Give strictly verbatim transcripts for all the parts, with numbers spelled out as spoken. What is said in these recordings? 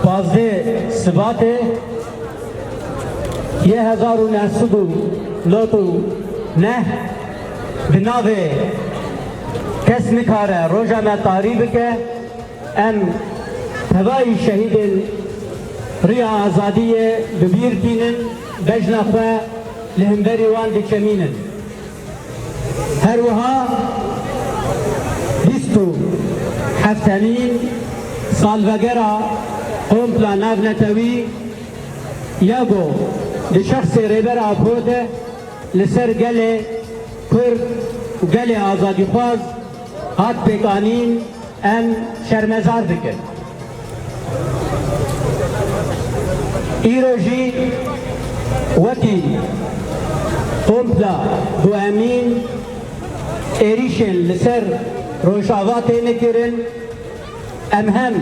Pazdeh Sibatê yê hezar û neh sed û nod û neh, bi navê Kes nikare roja me tarî bike, em tevayî şehîdên Riya Azadiyê bi bîr tînin, bejna xwe li hemberî wan diçemînin. Her wiha bîst û heftemîn salvegera kompla navnetewî ya ku di şexsê Rêber Apo de li ser gelê Kurd û gelê azadîxwaz hat pêkanîn, em şermezar dikin. Îro jî wekî kompla duemîn êrîşên li ser Rojava têne kirin, em hem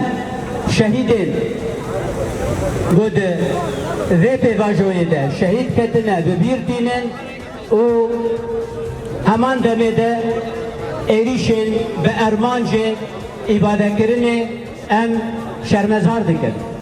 şehîdên ku di vê pêvajoyê de şehîd ketine bi bîr tînin û heman demê de êrîşên bi ermancê îfadekirinê em şermezar dikin.